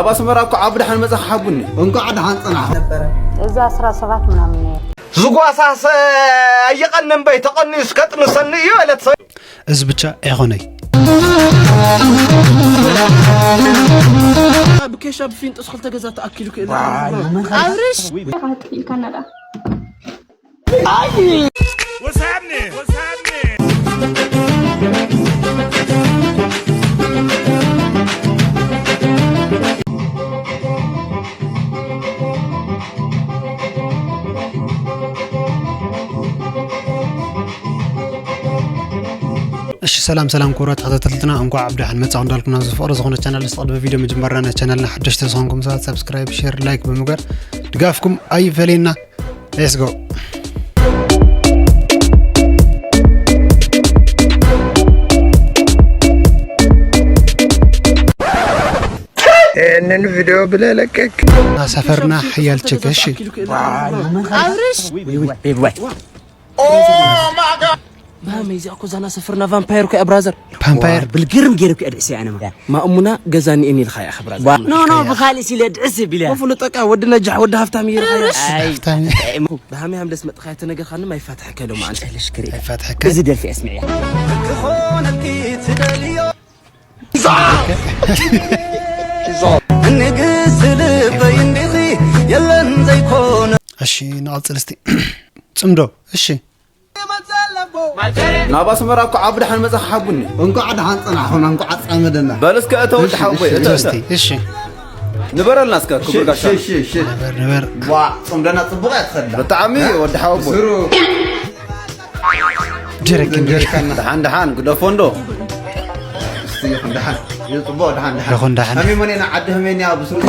ኣብ ኣስመራ እኮ ዓቢ ደሓን መጻኻ ሓቡኒ። እንኳዕ ደሓን ጸናሕ። ነበረ። እዚ ኣስራ ሰባት ምናምን እየ። ዝጓሳሰ ኣይቐንን በይ ተቐንዩ እስከጥንሰኒ እዩ በለት ሰብ። እዚ ብቻ ኣይኾነይ። ብኬሻ ብፊንጥስ ክልተ ገዛ ተኣኪሉ ክእል ኣብርሽ ኢልካና ዳ እሺ ሰላም ሰላም ክቡራት ተኸታተልትና እንኳዕ ኣብ ደሓን መጻኹም እንዳልኩም ናብ ዝፍቕሪ ዝኾነ ቻናል ዝተቐድመ ቪድዮ ምጅማርና ናይ ቻናልና ሓደሽቲ ዝኾንኩም ሰባት ሳብስክራይብ ሼር ላይክ ብምግባር ድጋፍኩም ኣይፈለየና። Let's go። ይህንን ቪዲዮ ብለለቀቅ ሰፈርና ሓያል ችክ እሺ ኣብርሽ ባመይ እዚኣ እኮ ዛና ሰፈርና ቫምፓየር እኮ እያ ብራዘር። ፓምፓየር ብልግርም ገይሩ እኮ ድዕስ እያ ነማ ማእሙና ገዛኒ እኒ ኢልካ እያ ብራዘር። ኖ ኖ ብኻሊእ ሲለ ድዕስ ቢለ ፍሉጠቃ ወዲ ነጃሕ ወዲ ሃፍታም እየ። ብሃመይ ሃምለስ መጥኻያ ተነገርካኒ ማይ ፋትሐ ከሎ ማዓንተ ልሽክሪ ይፋትሐካ እዚ ደርፊ ኣስሚዕያ ንግስ ልበይ እንዲኺ የለን ዘይኮነ እሺ ንቐጽል እስቲ ጽምዶ እሺ ናብ ኣስመራ እኮ ዓቢ ደሓን መጻኻ ሓቡኒ። እንኳዕ ደሓን ጸናሕኹም እንኳዕ ኣጻመደና። በል እስከ እተው ወዲ ሓወቦይ እተ እተ እሺ ንበረልና እስከ ክቡር ጋሻ። ሽሽ ሽሽ ንበር ዋ ጽምደና ጽቡቕ እያ ትኸዳ። ብጣዕሚ ወዲ ሓወቦይ። ስሩ ጀረኪን ጀሪካና ደሓን ደሓን ግደፎ እንዶ። እስቲ ይኹን ደሓን ይጽቡቕ ደሓን ደሓን ይኹን ደሓን። ሃሚሞኔና ዓዲ ሃሜንያ ብስሩ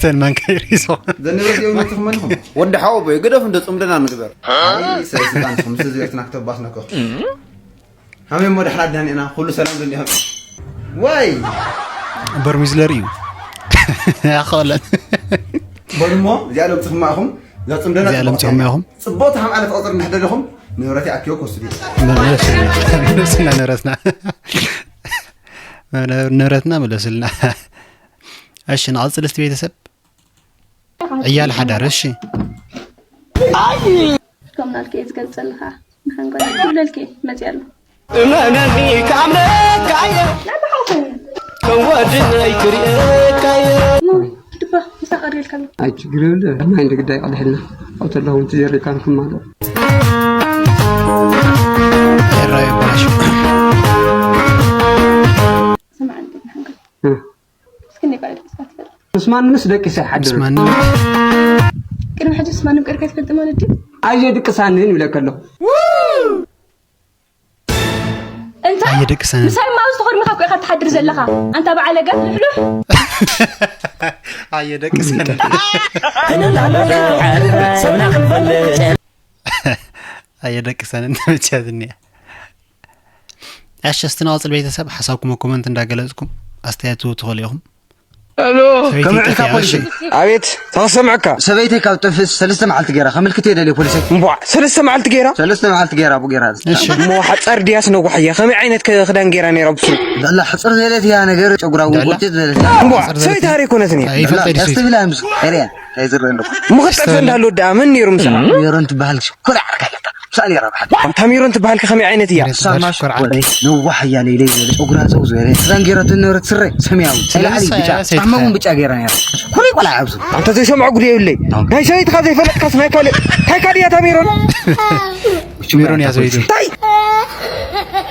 ተን ማንካይ ሪሶ ዘንብረት የውነትኹም መንኹም ወዲ ሓወቦይ ግደፍ እንዶ ጽምደና ንግበር። ሰለስልጣን ምስ ዝቤትና ክተባስነኮ ሃሜሞ ድሕራ ዳኒና ኩሉ ሰላም ድንዲኹም ወይ በርሚዝ ለርእዩ ያኸለን በልሞ እዚኣ ሎም ጽኽማኹም እዛ ጽምደና እዚኣ ሎም ጽኽማኹም። ጽቡቕ ተሃምኣለት ቐጽር እንድሕደለኹም ንብረት ይኣክዮ ክወስድ እዩ መልስልና ንብረትና ንብረትና መለስልና። እሺ ንቐጽል እስቲ ቤተሰብ ዕያል ሓዳር እሺ ከምናልከ እየ ዝገልጸልኻ ንሓንጎል ክብለልከ መፅእ ኣሎ እመነኒ ክኣምነካ እየ ናባኻ ኮይኑ ከም ወድነይ ክርእየካ እየ ኖ ድባ ምሳቕ ኣድሪልካ ኣሎ ኣይ ችግር የለ ማይ እንደ ግዳይ ቀድሕልና ኣብተለኹም ትጀሪካን ክማሎ ኤራዮ ባሽ ስማዕ እንዴት ንሓንጎል እስኪ እንዴ ባዕድ ስካ ትፈልጥ ምስ ማንምስ ደቂሰ ይሓድር ማንም ቅድሚ ሕጂ ምስ ማንም ቀርካ ትፈልጥ ማለት ድዩ ኣየ ድቅሳንን ይብለካ ኣለኹ እንታይ ኣየ ደቂ ሰነን ምሳይ ማውዝ ተኸድንካ እኮ ኢኻ ትሓድር ዘለኻ ኣንታ በዓለ ጋት ልሕሉሕ ኣየ ደቂ ሰነን ኣየ ደቂ ሰነን ተመቻትኒ እሺ እስቲ ንቐፅል ቤተሰብ ሓሳብኩም ኮመንት እንዳገለፅኩም ኣስተያየት ትህቡ ትኽእሉ ኢኹም ከመይ ሰበይቲ ኢልካ ጠፊኣ ፖሊስ እሺ ኣቤት ታሰምዐካ ሰበይተይ ካብ ጠፍእስ ሰለስተ መዓልቲ ገይራ ከምልክት እየ ደልየ ፖሊሰይ እምቧዕ ሰለስተ መዓልቲ ገይራ ሰለስተ መዓልቲ ገይራ ቡ ገይራ እሺ እሞ ሓፃር ድያስ ነዋሕ እያ ከመይ ዓይነት ከ- ክዳን ገይራ ነይራ ብስሩ ላ ሕፅር ዝበለት እያ ነገር ጨጉራ እውን ዳላ? ቁጭ ዝበለት እያ እምቧዕ ሰበይቲ ሃረይ ኮነት እየ ይፈልጠ ድሱ ያስተብላ ምስ ሬያ ኣይዝረን ምኽጠፈ እንዳሃሎ ደኣ መን ነይሩ ምሳኻ ሜሮን ትበሃል ሽኮር ዓርካ ኣለታ ምሳሌ ረብሓ ታሚሮን ትበሃል ከ ከመይ ዓይነት እያ ሳማ ሽኮር ነዋሕ እያ ለይለይ ዝበለ ጨጉራ ፀው ዝበለ ክዳን ገይራቶ ዝነበረት ስረ ሰማያዊ ሰላዕሊ ብጫ ጫማ እውን ብጫ ገይራ ነራ ኩሪ ቆልዓ ኣብሱ ኣንተ ዘይሰምዖ ጉድ የብለይ ናይ ሰበይትኻ ዘይፈለጥካስ ናይ ካልእ እንታይ ካልእ እያ ታሚሮን ሜሮን እያ ሰበይቲ እንታይ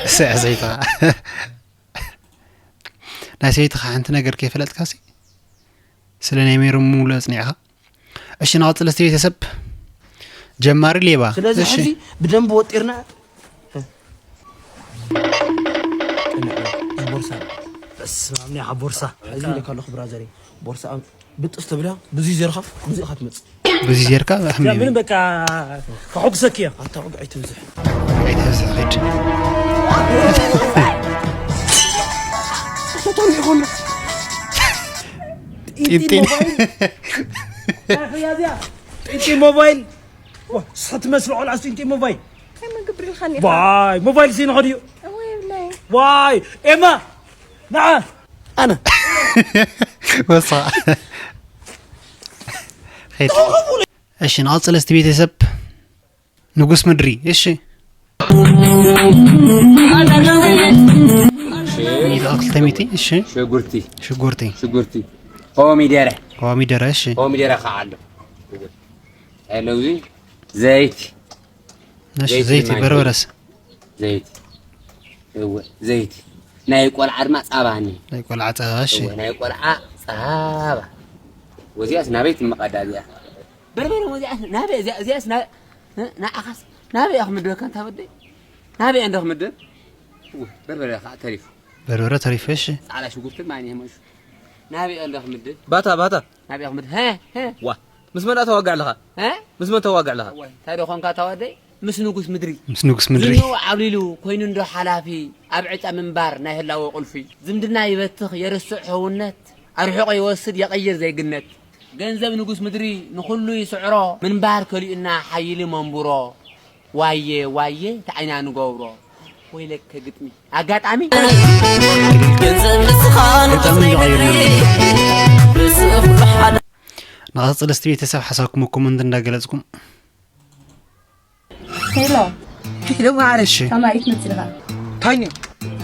እሰ እያ ሰበይትኻ ናይ ሰበይትኻ ሓንቲ ነገር ከይፈለጥካሲ ስለ ናይ ሜሮን ምውሎ ኣፅኒዕኻ እሺ ንቐፅል እስቲ ቤተሰብ ጀማሪ ሌባ ስለዚ እሺ ሕዚ ብደንብ ወጢርና ቦርሳ ስማምኒ ቦርሳ እዚ ኢለ ካለኹ ብራዘሪ ቦርሳ ብጥስ ተብላ ብዙ ዘርካ ብዙ ኢኻ ትመፅእ ብዙ ዘርካ ምንም በቃ ከሐጉሰክ እያ ኣታ ወግዒ ትብዝሕ ኣይተብዝሕ ሂድ ቶቶም ይኹን ጢንጢን ጢንጢ ሞባይል ስኻ ትመስል ቆልዓ ጢንጢ ሞባይል ከመግብር ኢልካ ኒ ዋይ ሞባይል ሲንሖ ድዩ እወ የብለይ ዋይ ኤማ ንዓ ኣነ ወሳ ኸይድ። እሺ፣ ንቐጽል እስቲ ቤተሰብ። ንጉስ ምድሪ። እሺ፣ ሚእቲ ክልተ ሚእቲ። እሺ፣ ሽጉርቲ። ሽጉርቲ። ሽጉርቲ። ኮሚደረ። ኮሚደረ። እሺ፣ ኮሚደረ ከዓ ኣሎ። ኣለዚ። ዘይቲ። እሺ፣ ዘይቲ ዘይቲ። በርበረስ? ዘይቲ። እወ፣ ዘይቲ። ናይ ቆልዓ ድማ ጻባ እኒ። ናይ ቆልዓ ጸባ። እሺ፣ እወ፣ ናይ ቆልዓ ጻባ። ወዚያስ ናበይ ትመቐዳ እዚኣ? በርበረ ወዚያስ ናበይ? እዚኣ፣ እዚኣስ ና-፣ እ፣ ንዓኻስ ናበይ እያ ክምድበካ እንታ ወደይ? ናበይ እያ እንዶ ክምድብ? እወ፣ በርበረ ከዓ ተሪፉ። በርበረ ተሪፉ። እሺ፣ ጻዕዳ ሽጉርትን ማይን ይህመሹ። ናበይ እያ እንዶ ክምድብ? ባታ፣ ባታ። ናበይ እያ ክምድብ? ሀ፣ ሀ። ዋ፣ ምስ መን ተዋግዕ ኣለኻ? እ? ምስ መን ተዋግዕ ኣለኻ? እዋይ፣ እንታይ ዶ ኾንካ እታ ወደይ? ምስ ንጉስ ምድሪ። ምስ ንጉስ ምድሪ። ዝንኡ ዓብሊሉ ኮይኑ እንዶ ሓላፊ፣ ኣብ ዕጫ ምንባር ናይ ህላወ ቁልፊ። ዝምድና ይበትኽ የርስዕ ሕውነት፣ ኣርሒቑ ይወስድ የቐይር ዜግነት። ገንዘብ ንጉስ ምድሪ ንኹሉ ይስዕሮ፣ ምንባር ከሊኡና ሓይሊ መንብሮ። ዋየ ዋየ እንታይ ኢና ንገብሮ? ወይለከ ግጥሚ ኣጋጣሚ። ገንዘብ ንስኻ ንቐጽሪ ምድሪ፣ ርእሲ እኹል ሓደ። ንቐጽል እስቲ ቤተሰብ ሓሳብኩም ኮመንት እንዳገለጽኩም። ሄሎ። ሄሎ፣ ማዕረ። እሺ። ከማይ ኣይትመጽእ ኢኻ። ታኛ።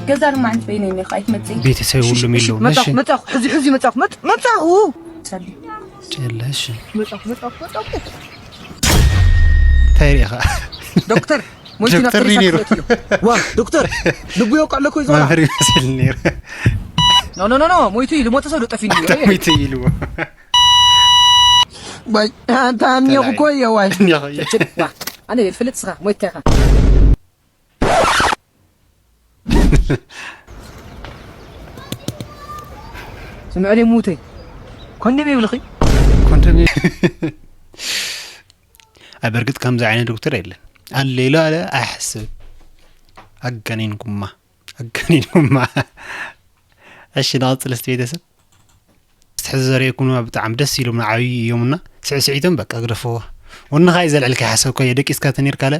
ገዛ ድማ ዓንት በይነይ እኒኻ፣ ኣይትመጽእ። ቤተሰብ እሺ፣ ሁሉም እሺ፣ የለውም። መጻኹ፣ እሺ። መጻኹ፣ ሕዚ፣ ሕዚ መጻኹ፣ መጽ-፣ መጻኹ። ጨለ፣ እሺ። መጻኹ፣ መጻኹ፣ መጻኹ። እንታይ ርኢኻ? ዶክተር፣ ሞይቱ ዶክተር ናብቲ ሬሳ እዩ ነይሩ። ክፍለጥ እዩ። ዋ፣ ዶክተር፣ ልቡ ይወቅዕ ኣለኮ እዩ ዝበላ። መምህር ይመስል ነይሩ። ኖ፣ ኖ፣ ኖ፣ ኖ፣ ሞይቱ እዩ፣ ልሞተ ሰው ዶ ጠፊኡ እዩ። ሞይቱ እዩ ልዎ። ባይ፣ ኣንታ ኣንዮኽ እኮ እየ፣ ዋይ። ኣንዮኽ እየ። ችባ፣ ኣነ ይፈልጥ ስኻ፣ ሞይትካ ኢኻ። ስምዕለይ ሙተይ። ኮንደም የብልኺ? ኮንደም የ-፣ ኣይ፣ በርግጥ ከምዚ ዓይነት ዶክተር የለን። ኣለ ኢሉ ኣለ ኣይሓስብ። ኣጋኒንኩማ፣ ኣጋኒንኩማ። እሺ፣ ንቐጽል እስቲ ቤተሰብ። እስቲ ሕዚ ዘርእየኩም ድማ ብጣዕሚ ደስ ኢሎም ንዓብዪ እዮምና፣ ስዕስዒቶም በቃ ግደፍዎ። ወንኻ እዩ ዘልዕልካ ይሓሰብካ እየ፣ ደቂስካ ተኔርካለ።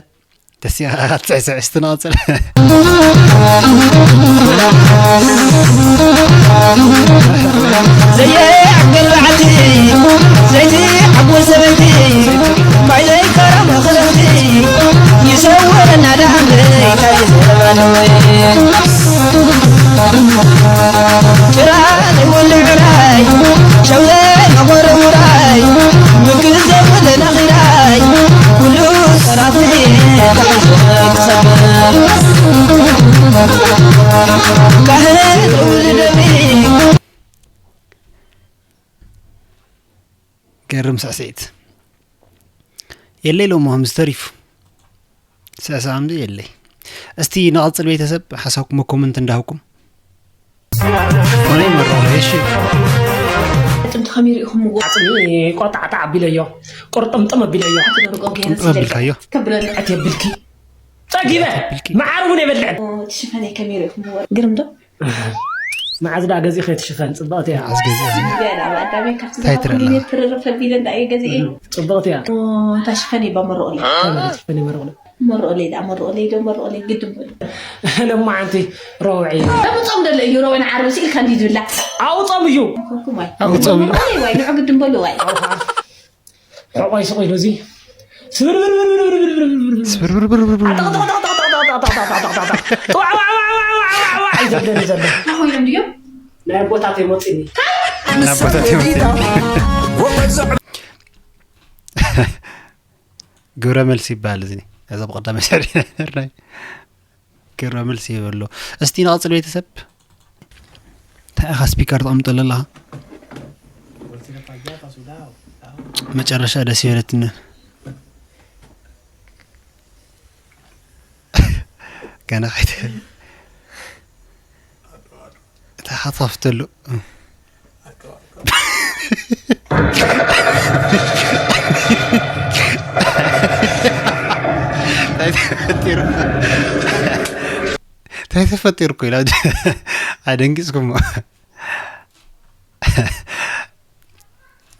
ደስ ኢኻ፣ ትስዕስዕ፣ እስቲ ንቐጽል። ዘየዕቅል በዓልቲ፣ ዘይትዓጎል ሰበይቲ፣ ማይ ዘይከረመ ክረምቲ፣ ይሰውረና ደኣ እምበይ፣ ጭራ ዘይወልዕ ብራይ፣ ሸው ዘይመጎረ ውራይ፣ ምክር ዘይብሉ ነኺራይ፣ ኩሉ ሰራፊ ተሓይዘ ክሰብር። ካህን ዘይብሉ ደብሪ። ገርም ስዕስዒት። የለይ ሎሞ ከምዚ ተሪፉ። ስዕስዕ ከምዚ የለይ። እስቲ ንቐጽል ቤተሰብ፣ ሓሳብኩም ኮመንት እንዳሃብኩም። ኮነ ይመርቑ፣ እሺ። ጥንቲ ከመይ ርኢኹምዎ? ዓጽሚ ቆጣዕጣዕ ኣቢለዮ፣ ቁርጥምጥም ኣቢለዮ። ኣቲ ደርቆ ገይረ ጥምጥም ኣቢልካዮ። ከብለኒ። ኣቲ የብልኪ። ጸጊበ። የብልኪ። መዓር እውን የበልዕን። ኦ፣ እቲ ሽፈነይ ከመይ ርኢኹምዎ? ግርም ዶ? መዓዝ ደኣ ገዚእኺ እቲ ሽፈን? ጽብቕቲ እያ። መዓዝ ገዚእኺ? ገና ኣብ ኣዳመይ ካብቲ እንታይ ዝሃብኩ ትረላ? ሚልዮን ትርርፍ ኣቢለ እንዳ እየ ገዚኤ። ጽብቕቲ እያ። ኦ፣ እታ ሽፈነይ እባ መርቑለይ። እንታይ ማለት ሽፈን ይመርቑለይ? መርቑለይ ደኣ፣ መርቑለይ ዶ፣ መርቑለይ ግድም በሉ። ለማዓንቲ ረውዒ። ከምጾም ደሎ እዩ፣ ረውዒ ንዓርቢ ስኢልካ እንዲ ዝብላዕ። ኣውጾም እዩ። ኮኩም ዋይ። ኣውጾም እዩ። መርቑለይ ዋይ፣ ንዑ ግድም በሉ ዋይ። ኣውኻ። ሕቆይ ስቕ ኢሉ እዚ ስብርብርብርብርብርብርብርብርብር። ስብርብርብርብርብር። ኣጠቕጠቕጠቕጠቕጠቕጠቕጠቕጠቕጠቕጠቕጠቕጠቕ። ጥዋዕዋዕዋዕዋዕዋዕዋዕዋዕ እዩ ዘብለኒ ዘሎ። እንታይ ኮይኖም ድዮም? ናይ ኣቦታተይ መፂኒ። ናይ ኣቦታተይ መፂኒ። ግብረ መልሲ ይበሃል እዚ። ነዚ ብቐዳመ ሰሪ ነርናይ። ግብረ መልሲ ይህብ ኣሎ። እስቲ ንቐጽል ቤተሰብ። እንታይ ኢኻ ስፒከር ተቐምጠሉ ኣለኻ? መጨረሻ ደስ ይበለትኒ። ገና ከይተ-፣ እታ ሓጻፍተሉ። እንታይ ተፈጢሩ? እንታይ ተፈጢሩ እኮ ኢላ ኣደንጊጽኩሞ።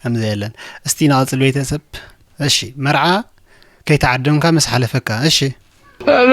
ከምዚ የለን። እስቲ ንቐጽል ቤተሰብ። እሺ፣ መርዓ ከይተዓደምካ ምስ ሓለፈካ። እሺ። ሄሎ።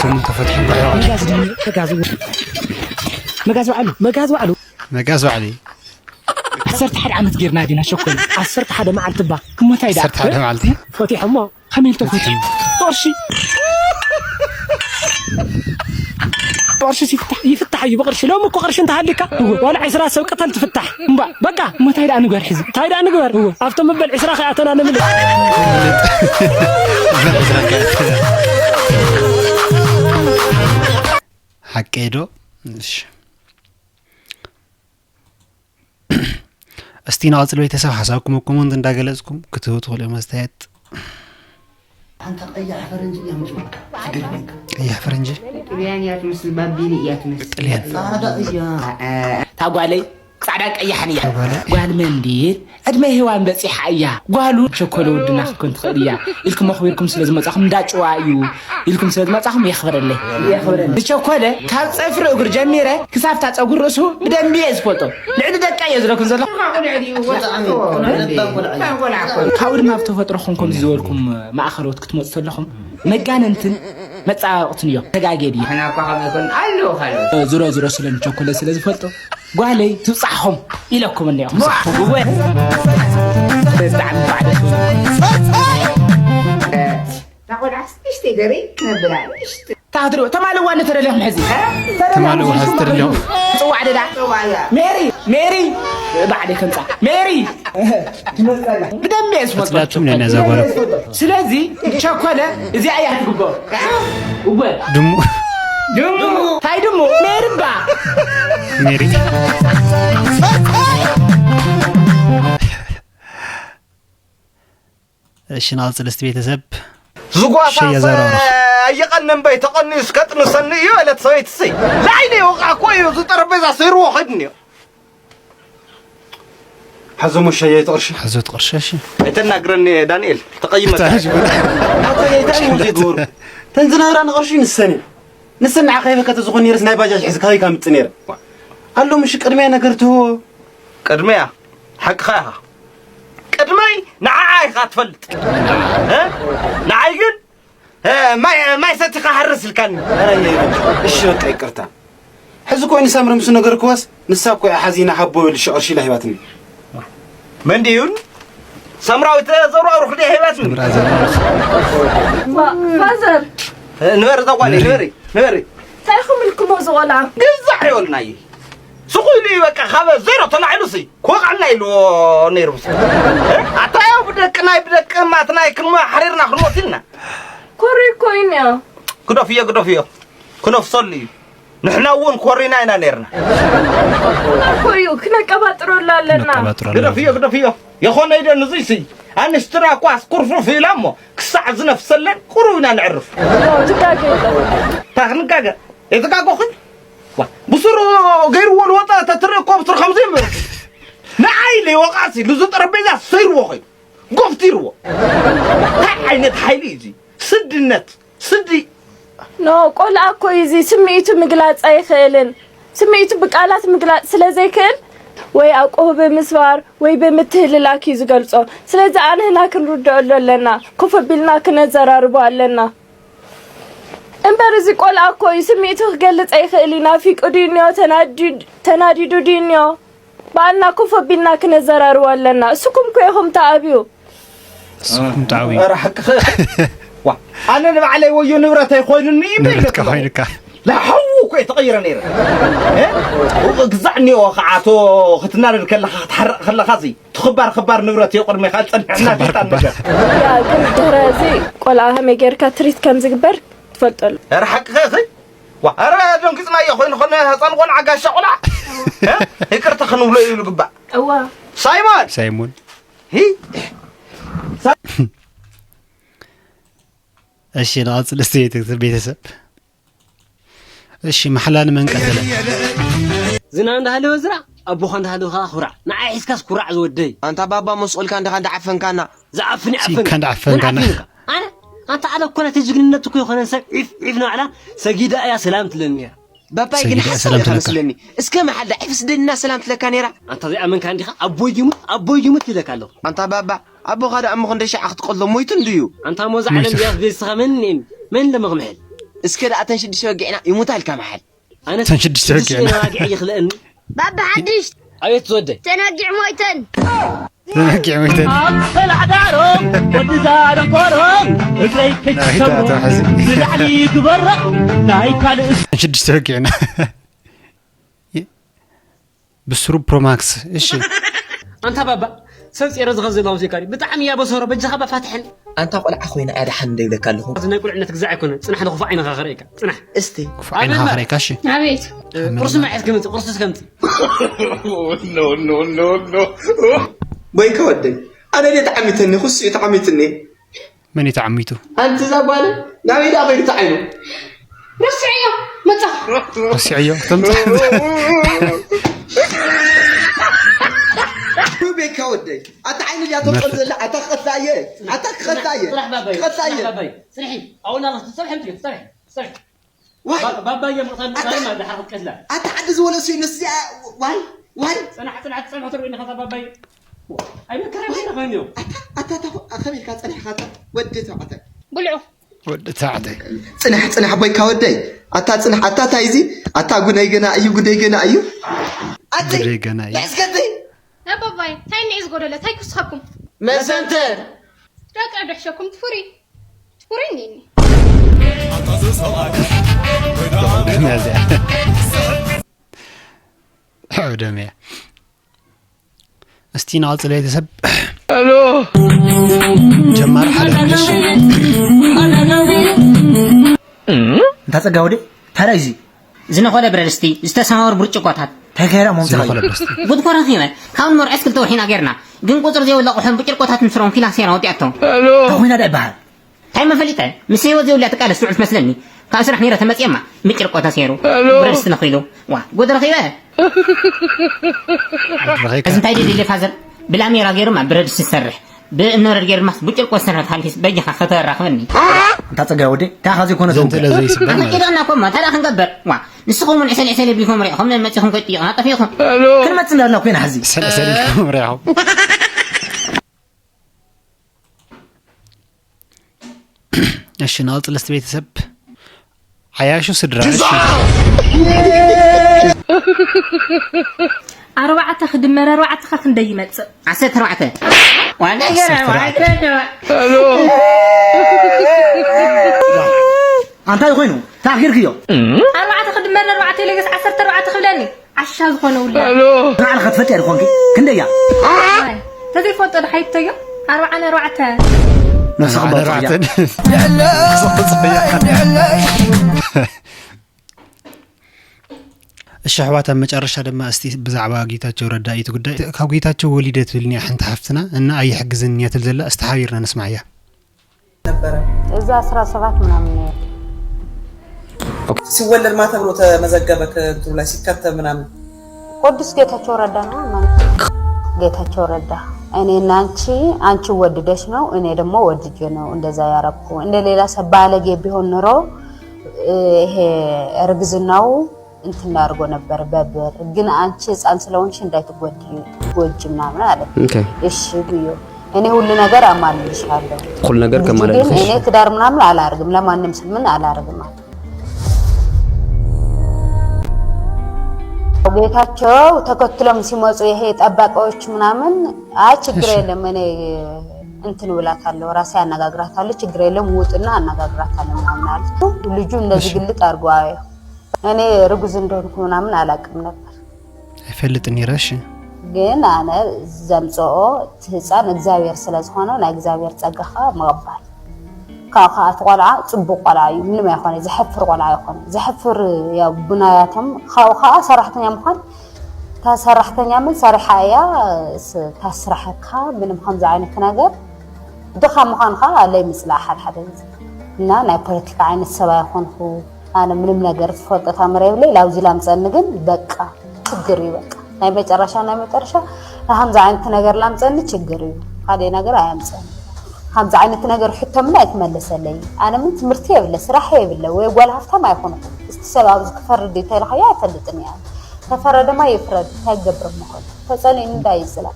ሰሙን ተፈትሑ። መጋዝ ድዩ? መጋዝ፣ መጋዝ ባዕሉ፣ መጋዝ ባዕሉ። መጋዝ ባዕሉ። ዓሰርተ ሓደ ዓመት ጌርና ዲና ሸኮል። ዓሰርተ ሓደ መዓልቲ ባ። እሞ እንታይ ደኣ? ዓሰርተ ሓደ መዓልቲ። ፈቲሖሞ። ከመይ ኢሉ ተፈትሑ? ብቕርሺ። ብቕርሺ ይፍታሕ፣ ይፍታሕ እዩ ብቕርሺ። ሎሚ እኮ ቅርሺ እንተሃልዩካ፣ እወ፣ ዋላ ዕስራ ሰብ ቅተል ትፍታሕ። እምባ፣ በቃ፣ እሞ እንታይ ደኣ ንግበር ሕዚ? እንታይ ደኣ ንግበር? እወ፣ ኣብቶም መበል ዕስራ ከይኣተና ንምልጥ። ሓቀይ ዶ? እሺ። እስቲ ንቐጽል ቤተሰብ ሓሳብኩም ኣብ ኮመንት እንዳገለጽኩም ክትህቡ ትኽእሉ እዮም ኣስተያየት። ኣንታ ቀያሕ ፈረንጂ እያ ምስሉ ትገርመካ። ቀያሕ ፈረንጂ? ጥልያን እያ ትመስል፣ ባቢኒ እያ ትመስል። ጥልያን። ጻዕዳ እያ። እታ ጓለይ ጻዕዳ ቀያሕን እያ። እታ ጓለይ። ጓል መንዲል ዕድመ ሄዋን በጺሓ እያ። ጓሉ ቸኮለ ወድና ክትኮን ትኽእል እያ ኢልኩም ኣኽቢርኩም ስለ ዝመጻኹም፣ እንዳ ጭዋ እዩ ኢልኩም ስለ ዝመጻኹም የኽብረለይ። የኽብረለይ። ንቸኮለ ካብ ጽፍሪ እግሩ ጀሚረ ክሳብ እታ ጸጉሪ ርእሱ ብደንቢ እየ ዝፈልጦ። ልዕሊ ደቀይ እየ ዝብለኩም ዘለኹ። ብጣዕሚ ለባም ቆልዓ እዩ። ካብኡ ድማ ብተፈጥሮኹም ከምዚ ዝበልኩም ማእኸሎት ክትመጹ ዘለኹም መጋነንትን መጻባበቕትን እዮም። ተጋጌ ድዩ? ንሕና እኳ ከምኡ ኣይኮን ኣለዉ ካልኦት። ዝሮ ዝሮ ስለ ንቸኮለ ስለ ዝፈልጦ ጓለይ ትብጻሕኹም ኢለኩም እኒኦ። እወ። ብጣዕሚ ባዕደ እታ ቆልዓ ንእሽተይ ገሪ ትነብር ኣላ፣ ንእሽተይ። ታህድሮ ተማልዋ ንተደለኹም ሕዚ። ተማልዋ ሕዚ ተደለኹም። ጽዋዕ ደዳ። ጽዋዕ እያ። ሜሪ፣ ሜሪ። ባዕደ ከምጻ። ሜሪ። ትመጻላ። ብደንብ እየ ዝፈልጦ። ጽላቱም ነና ዛጓለ። ስለዚ ቸኮለ እዚኣ እያ ትግበሩ። እወ። ድሙ። ድሙ። ታይ ድሙ? ሜሪ እምባ። ሜሪ። እሺ፣ ንቐጽል እስቲ ቤተሰብ። ዝጓሳ ሸያ ዛራርኽ። ኣየቐንን በይ ተቐንዩ እስከ ጥንሰኒ እዩ በለት ሰበይትሲ። ላይለ ይወቕዓ እኮ እዩ፣ እዚ ጠረጴዛ ሰይርዎ ኸይዱ እኒኦ። ሓዞሞ ሸያ እቲ ቅርሺ። ሓዞ እቲ ቅርሺ፣ እሺ። ኣይተናግረኒ ዳንኤል፣ ተቐይመካ። ኣታ ሸያ። ኣታ እንታይ እዮም ዘይገብሩ? ተን ዝነብራ ንቕርሺ ንሰን እዩ። ንሰን ንዓኻ ይበካ ተዝኾን ነይርስ ናይ ባጃጅ ሒዝካ ከይካ ምጽእ ነይረ። ኣሎ ምሽ ቅድሚያ ነገር ትህቦ። ቅድሚያ? ሓቅኻ ኢኻ። ቅድመይ ንዓኣ ኢኻ ትፈልጥ። እ? ንዓይ ግን፣ እ፣ ማይ፣ ማይ ሰቲኻ ሃርስ ኢልካኒ። ኧረ፣ እሺ፣ በቃ ይቅርታ። ሕዚ እኮ እኔ ሳምሪ ምስ ነገርክዋስ፣ ንሳ እኮ እያ ሓዚና ሃቦ ኢሉ ሺ ቅርሺ ኢላ ሂባትኒ። መን ድዩን? ሳምራዊት ዘውራውርኽ ድያ ሂባትኒ? ፋዘር። እ፣ ንበሪ፣ እዛ ጓለይ፣ ንበሪ፣ ንበሪ። እንታይ ኢኹም ኢልኩሞ እዚ ቆልዓ? ግዛዕ ይበልናይ። ስቕ ኢሉ እዩ በቃ፣ ካብ ዜሮ ተላዒሉ ሲ፣ ክወቕዐና ኢልዎ ነይሩ ሲ። እ? ኣታ ያው ብደቅናይ ብደቂ እማትናይ ክንሞ ሓሪርና ክንሞት ኢልና። ኮሪ እኮ እዩ እኒኦ። ግደፍዮ፣ ግደፍዮ። ክነፍሰሉ እዩ። ንሕና እውን ኮሪና ኢና ነይርና። እኮ እዩ፣ ክነቀባጥረሉ ኣለና። ክነቀባጥረሉ ግደፍዮ፣ ኣለና። ግደፍዮ። የኾነ ኢደን እዙይ ሲ፣ ኣንሽትና እኳ ኣስኩርፉፍ ኢላ እሞ፣ ክሳዕ ዝነፍሰለን ቁሩብ ኢና ነዕርፍ። ትጋገ የለ። እታ ክንጋገ፣ የተጋጎኽን? ዋ፣ ብስሩ ገይርዎ ልወጣ ተትርኢ እኮ ብስሩ ከምዚ ይምር። ንዓይ ለይወቃሲ፣ ልዙ ጠረጴዛ ሰይርዎ ኾይ፣ ጎፍቲርዎ። እንታይ ዓይነት ሓይሊ እዩ እዚ? ስድነት፣ ስዲ። ኖ፣ ቆልዓ እኮ እዩ እዚ ስምዒቱ ምግላጽ ኣይኽእልን። ስምዒቱ ብቃላት ምግላጽ ስለ ዘይክእል ወይ ኣቁሁ ብምስባር ወይ ብምትህልላክ እዩ ዝገልጾ። ስለዚ ኣንህና ክንርድኣሉ ኣለና፣ ኮፍ ኣቢልና ክነዘራርቦ ኣለና። እምበር እዚ ቆልዓ እኮ እዩ ስምዒቱ ክገልጽ ኣይኽእል እዩ። ናፊቁ ድዩ እኒኦ? ተናዲ- ተናዲዱ ድዩ እኒኦ? ባዕልና ኮፍ ኣቢልና ክነዘራርቦ ኣለና። እስኩም እኮ ኢኹም ተኣብዩ። እስኩም ተዓብዩ። ኧረ ሓቅኺ ኢኺ። ዋ፣ ኣነ ንባዕለይ ወዮ ንብረት ኣይኮይኑኒ ይብል ንብረትካ ዘለኹ። ኮይኑካ። ላሓው እኮ እየ ተቐይረ ነይረ። እ? ግዛዕ እኒኦ ከዓ እቶ ክትናደድ ከለኻ ክትሓርቕ ከለኻ እዚ ትኽባር ክባር ንብረት እዮ ቅድሜኻ ዝፀንሐና ትኽባር ፊታን ክባር። ነገር። ያ ግን ድሕሪ እዚ ቆልዓ ከመይ ጌርካ ትሪት ከም ዝግበር ትፈልጠሉ። ኧረ ሓቅኺ ኢኺ። ዋ፣ ኧረ ደንግፅናዮ ኮይኑ ኾነ ህፃን ቆልዓ ጋሻ ቆልዓ። እ? ይቅርታ ክንብሎ እዩ ዝግባእ። እዋ ሳይሞን! ሳይሞን ሂ! እሺ ንቐፅል እስቲ ቤተ- ቤተሰብ እሺ ማሕላ ንመን ቀተለ ዝና እንዳሃለወ ዝራእ ኣቦኻ እንዳሃለወ ከዓ ኩራዕ ንዓይ ሒዝካስ ኩራዕ ዝወደይ ኣንታ ባባ መስቆልካ እንዲኻ እንዳዓፈንካና ዝዓፍን ሲካ እንዳዓፈንካና። ኣነ ኣንታ ኣለ እኮ ነቲ ጅግንነት እኮ ይኾነን ሰብ ዒፍ ዒፍ ንባዕላ ሰጊዳ እያ ሰላም ትለኒ ነራ ባባይ ሰጊዳ ግን ሓሳብ ሰላም ኢኻ ትለካ። መስለኒ እስከ መሓል ዳዒፍ ስደድና ሰላም ትለካ ነራ ኣንታ ዘይኣመንካ እንዲኻ ኣቦይ ይሙት ኣቦይ ይሙት ይለካ ኣለኹ ኣንታ ባባ ኣቦኻ ደኣ እሞ ክንደይ ሸዓ ክትቆሎ ሞይቱ እንድዩ ኣንታ ሞ ዝዓለም መይቱ። ዚኣስ ቤዝኻ መን እኔን መን ለመኽምሕል እስከ ደኣ ተን ሽዱሽተ ወጊዕና ይሙታ ኢልካ መሓል ኣነስ ተን ሽዱሽተ ወጊዕና። ወጊዐ ይኽልአኒ ባባ ሓድሽ ኣቤት ዝወደይ ተናጊዕ ሞይተን ተናጊዕ ሞይተን ኣብ ሰላዕዳሮም ወዲ ዛደንቆሮም እግረይ ከይትሰብሮ ናይታ ተዋሕዚ። ንላዕሊ ግበሮ ናይ ካልእ ሽዱሽተ ወጊዕና ብስሩ ፕሮማክስ እሺ ኣንታ ባባ ሰብ ጼሮ ዝኸ ዘለኹም ዜካሪ ብጣዕሚ እያ በሰሮ በጃኻ ባፋትሐን ኣንታ ቆልዓ ኮይና እያ ደሓን እንደ ይብለካ ኣለኹ እዚ ናይ ቁልዕነት ግዛዕ ኣይኮነ ጽናሕ ንኽፉእ ዓይንኻ ክርእየካ ጽናሕ እስቲ ክፉእ ዓይንኻ ክርእየካ እሺ ኣቤት ቁርሲ መዓስ ክምጽእ ቁርሲ ስከምጽእ ቦይካ ወደይ ኣነ ድየ ተዓሚተኒ ክሱ እዩ ተዓሚትኒ መን እዩ ተዓሚቱ ኣንቲ እዛ ጓል ናበይ ደኣ ከይዱ ተዓይኑ ረስዕዮ መጻ ረሲዐዮ ተምጻ ቤካ ወደይ ኣታ ዓይኒ ድያ ተንቆል ዘላ ኣታ ክኸሳ እየ ኣታ ክኸሳ እየ ክኸሳ እየ ጽንሒ ኣብኡ እናኸስቲ ጸብሒ ምጽእ ጸብሒ ጸብሒ ዋይ ባባየ ምቕታል ምቕታል ማለት ሓፍ ቀትላ ኣታ ዓዲ ዝወለሱ እዩ ንስያ ዋይ ዋይ ጽናሕ ጽናሕ ጸብሒ ትርኢ ንኸታ ባባየ ኣይመከረ ይረኸን እዩ ኣታ ኣታ ኣታ ከመይ ኢልካ ጸኒሕካ ኣታ ወዲ ተባዕታይ ብልዑ ወዲ ተባዕታይ ጽናሕ ጽናሕ ቦይካ ወደይ ኣታ ጽናሕ ኣታ ታይ እዚ ኣታ ጉዳይ ገና እዩ ጉዳይ ገና እዩ ኣቲ ጉዳይ ገና እዩ። እስከቲ ኣባባይ ታይ ንዒ ዝጎደለ ታይ ክስኸኩም መሰንተር ደቂ ኣድሕሸኩም ትፉሪ ትፉሪ ኒኒ ደምያ እዚኣ። ሕዑ ደምያ። እስቲ ንቐጽል ቤተሰብ። ጀማሪ ሓደ ክልሽ። እንታ ጸጋ ወደ ታዲያ እዚ ዝነኾለ ብረድስቲ ዝተሰማወር ብርጭቆታት ተገራ ሞምታ ዝነኾለ ብረድስቲ። ጉድ ኮ ረኺበ ካብ ንመርዖስ ክልተ ወሒና ጌርና ግን ቁፅር ዘይብሉ ኣቑሑን ብጭርቆታትን ስሮም ፊላክሴራ ወጢኣቶም እንታይ ኮይና ዳ ይበሃል እንታይ መፈሊጠ ምስ ህይወት ዘይብሉ እያ ትቃለስ ትውዕል ትመስለኒ ካብ ስራሕ ነይረ ተመፅየማ ብጭርቆ ተሰይሩ ብረድስቲ ነኺሉ ዋ ጉድ ረኺበ እዚ እንታይ ድዩ ድሌ ፋዘር ብላሜራ ገይሩማ ብረድስቲ ዝሰርሕ ብእምነበረድ ገይሩ ማስ ብጭርቆ ዝሰርሕ ተሃልኪስ በጃኻ ከተራኽበኒ እንታ ጸጋይ ወደይ እንታይ ኢኻ ዘይኮነ ዘንተ ዘውግዕ ለዘይስበር ኣነ ማለት ቂዶና ኮማ ታዲኣ ክንገብር ዋ ንስኹም እውን ዕሰል ዕሰል የብልኩም ሪኢኹም መፂኹም ከይጥይቑና ጠፊእኹም ክንመጽእ እንዳልና ኮይና ሕዚ ሰለሰለ ኢልኩም ሪኢኹም እሺ ንቐፅል እስቲ ቤተሰብ ዓያሹ ስድራ እሺ ኣርባዕተ ክድመር ኣርባዕተ ኸ ክንደይ ይመጽእ? ዓሰርተ ኣርባዕተ ዋላ ዓሰርተ ኣርባዕተ። ኣንታይ ኮይኑ ታኺርክዮ ኣርባዕተ ክድመር ኣርባዕተ ኢለገስ ዓሰርተ ኣርባዕተ ክብለኒ ዓሻ ዝኾነ ውላ ንዓል ኸትፈልጥ እያ ዝኾንኪ ክንደያ ተዘይፈልጦ ድሓይተዮ ኣርባዓን ኣርባዕተ ነብሰ ኣርባዕን ክባውፅያ ኣርባዕተን እሺ ኣሕዋት ኣብ መጨረሻ ድማ እስቲ ብዛዕባ ጌታቸው ረዳ እዩ እቲ ጉዳይ ካብ ጌታቸው ወሊደ ትብልኒ ሓንቲ ሓፍትና እና ኣይሕግዝን እያ ትብል ዘላ እስቲ ሓቢርና ንስማዕያ ነበረ። እዛ አስራ ሰባት ምናምን ነው። ሲወለድ ማ ተብሎ ተመዘገበ ከእንትኑ ላይ ሲከተብ ምናምን ቅዱስ ጌታቸው ረዳ ነው ማለት ነው። ጌታቸው ረዳ እኔና አንቺ አንቺ ወድደሽ ነው፣ እኔ ደግሞ ወድጄ ነው እንደዛ ያረኩ። እንደ ሌላ ሰው ባለጌ ቢሆን ኑሮ ይሄ እርግዝናው እንትን አድርጎ ነበር በብር። ግን አንቺ ህፃን ስለሆንሽ እንዳትጎጂ ጎጂ ምናምን አለ። እሺ ብዮ እኔ ሁሉ ነገር አማልልሻለሁ። ሁሉ ነገር ከማለልሽ እኔ ትዳር ምናምን አላርግም፣ ለማንም ስምን አላርግም። ጌታቸው ተከትሎም ሲመጡ ይሄ ጠበቃዎች ምናምን አይ ችግር የለም እኔ እንትን ብላታለሁ፣ ራሴ አነጋግራታለሁ፣ ችግር የለም ውጥና አነጋግራታለሁ ምናምን አለች። ልጁ እንደዚህ ግልጥ አድርጎ አየ እኔ ርጉዝ እንደሆንኩ ምናምን አላውቅም ነበር። ኣይፈልጥን ነይረ። እሺ ግን ኣነ ዘምፅኦ ህፃን እግዚኣብሔር ስለዝኾነ ናይ እግዚኣብሔር ፀጋ ከዓ ምቕባል። ካብ ከዓ እቲ ቆልዓ ፅቡቅ ቆልዓ እዩ፣ ምንም ኣይኮነ፣ ዘሕፍር ቆልዓ ኣይኮነ። ዘሕፍር ያው ብናያቶም ካብኡ ከዓ ሰራሕተኛ ምኳን እታ ሰራሕተኛ ምን ሰሪሓ እያ ታስራሐካ ምንም ከምዚ ዓይነት ነገር ድኻ ምዃን ከዓ ለይ ምፅላእ ሓደ ሓደ ግዜ እና ናይ ፖለቲካ ዓይነት ሰብ ኣይኮንኩ ኣነ ምንም ነገር ዝፈልጦ ታምር የብለይ። ላብዚ ላምፀኒ ግን በቃ ችግር እዩ። በቃ ናይ መጨረሻ ናይ መጨረሻ ከምዚ ዓይነት ነገር ላምፀኒ ችግር እዩ። ካልእ ነገር ኣያምፀኒ። ከምዚ ዓይነት ነገር ሕቶ ምን ኣይትመልሰለይ። ኣነ ምን ትምህርቲ የብለ ስራሕ የብለ ወይ ጓል ሃፍታም ኣይኮንኩ። እስቲ ሰብ ኣብዚ ክፈርድ እዩ ተልካዮ ኣይፈልጥን እያ። ተፈረደማ ይፍረድ እንታይ ክገብር ምኾን ተፀሊእኒ እንታይ ይፅላ።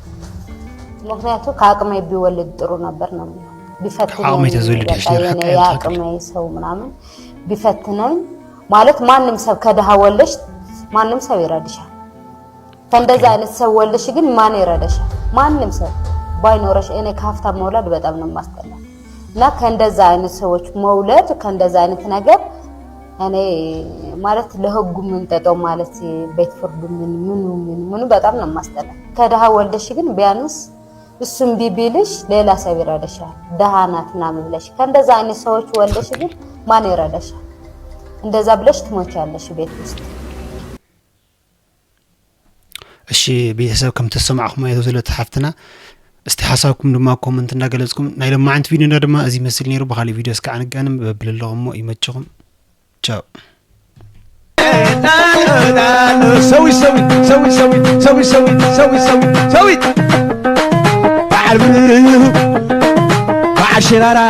ምክንያቱ ከአቅመይ ቢወልድ ጥሩ ነበር ነው የሚለው። ቢፈትነኝ ከአቅመይ ተዝወልድ በቃ ይችላል፣ የኔ ሀቅ አይነት የአቅመይ ሰው ምናምን ቢፈትነኝ ማለት ማንም ሰብ ከድሃ ወልደሽ ማንም ሰው ይረድሻል። ከእንደዛ አይነት ሰው ወልደሽ ግን ማን ይረዳሻል? ማንም ሰው ባይኖረሽ እኔ ከሀብታም መውለድ በጣም ነው የማስጠላ። እና ከእንደዛ አይነት ሰዎች መውለድ ከእንደዛ አይነት ነገር እኔ ማለት ለህጉ ምንጠጠው ማለት ቤት ፍርዱ ምን ምኑ ምን ምኑ በጣም ነው የማስጠላ። ከድሃ ወልደሽ ግን ቢያንስ እሱ እምቢ ቢልሽ ሌላ ሰብ ይረዳሻል። ድሃ ናት ምናምን ብለሽ ከእንደዛ አይነት ሰዎች ወልደሽ ግን ማን ይረዳሻል? እንደዛ ብለሽ ትሞቻለሽ ቤት ውስጥ። እሺ ቤተሰብ ከም ተሰማዕኹም እያ ዘለቲ ሓፍትና። እስቲ ሓሳብኩም ድማ ኮመንት እንዳገለጽኩም ናይ ለማዓንቲ ቪዲዮና ድማ እዚ መስል ነይሩ። ብኻሊእ ቪዲዮ እስከ ኣንጋንም በብለለኹሞ ይመችኹም። ቻው። ሰዊት ሰዊት ሰዊት ሰዊት ሰዊት ሰዊት ሰዊት ሰዊት በዓል ብርህ በዓል ሽራራ